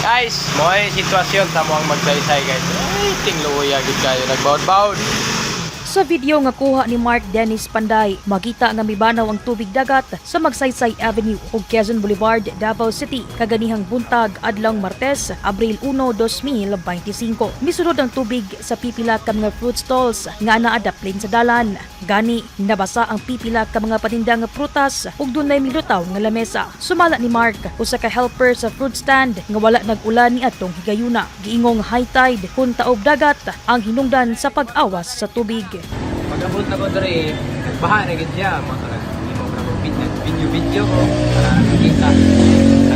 Guys, mo'y sitwasyon sa among Magsaysay, guys. Ay, tingluya gid kayo, nagbawd-bawd. Sa video nga kuha ni Mark Dennis Panday, makita nga mibanaw ang tubig dagat sa Magsaysay Avenue ug Quezon Boulevard, Davao City kaganihang buntag adlawng Martes, Abril 1, 2025. Misulod ang tubig sa pipila ka mga fruit stalls nga naadaplin sa dalan. Gani, nabasa ang pipila ka mga paninda nga prutas ug dunay milutaw nga lamesa. Sumala ni Mark, usa ka helper sa fruit stand, nga wala nag-ulan ni atong higayuna. Giingong high tide kun taob dagat ang hinungdan sa pag-awas sa tubig. Pag-abot na ko diri, nagbaha na gid siya. Mga nag-imo ko na video, video video ko para nakita.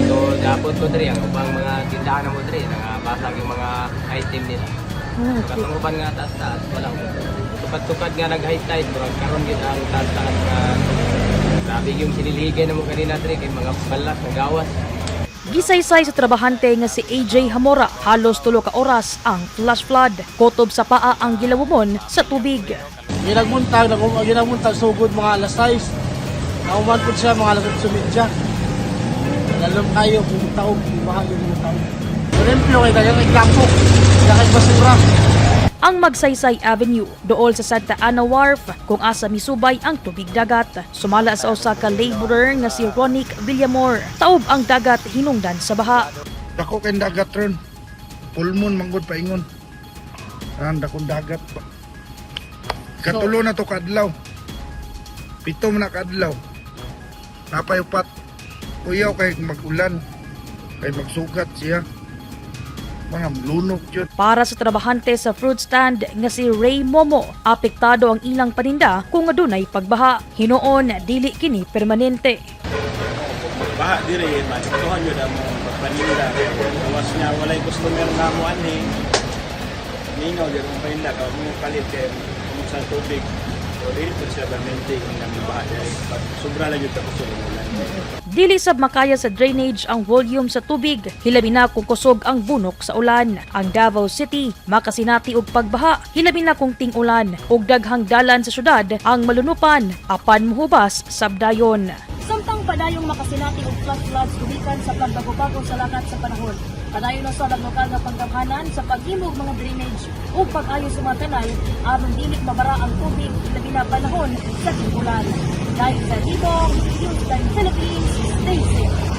Ato dapat ko diri ang ubang mga tindahan mo diri, nangabasag yung mga item nila. So katong uban nga taas-taas wala ko. Tukad-tukad nga nag high tide, murag karon gid ang taas-taas nga tubig. Grabe yung siniligay na mo kanina diri kay mga balas nga gawas. Gisaysay sa trabahante nga si AJ Hamora, halos 3 ka oras ang flash flood. Kutob sa paa ang gilawumon sa tubig. Ginagmuntag, ginagmuntag sugod mga alas 6. Nauman po siya mga alas 8:30. Alam kayo kung taog, mahal yung mga taog. Limpyo kay dagang iklapok, dagang basura. Ang Magsaysay Avenue, dool sa Santa Ana Wharf, kung asa misubay ang tubig dagat. Sumala sa usa ka laborer nga si Ronick Villamor, taob ang dagat hinungdan sa baha. Dako kay dagat ron. Pulmon manggod paingon. Ang dakong dagat pa. Katulo na to kadlaw. 7 man na kadlaw. Napay upat. Uyaw kay magulan. Kay magsugat siya. Mga lunok yun. Para sa trabahante sa fruit stand nga si Ray Momo, apektado ang ilang paninda kung adunay pagbaha. Hinuon, dili kini permanente. Baha dire, maapektuhan yun ang mga pagpaninda. Gawas niya, walay customer na mo ani. Ningaw dyan ang paninda, kung mo palit kay kung sa tubig. So, dili po siya permanente kung nang baha dire. Pag sobra lang yun tapos sa ulan. Dili sab makaya sa drainage ang volume sa tubig, hilabi na kung kusog ang bunok sa ulan. Ang Davao City makasinati og pagbaha, hilabi na kung ting-ulan ug daghang dalan sa syudad ang malunupan apan muhubas sabdayon. Samtang padayong makasinati og flash floods gumikan sa pagbago-bago sa lakat sa panahon, padayon na sa lokal nga panggamhanan sa paghimog mga drainage ug pag-ayo sa mga kanal aron dili mabara ang tubig, labi na panahon sa tig-ulan. Dahil sa Libong, News 10 Philippines, stay safe.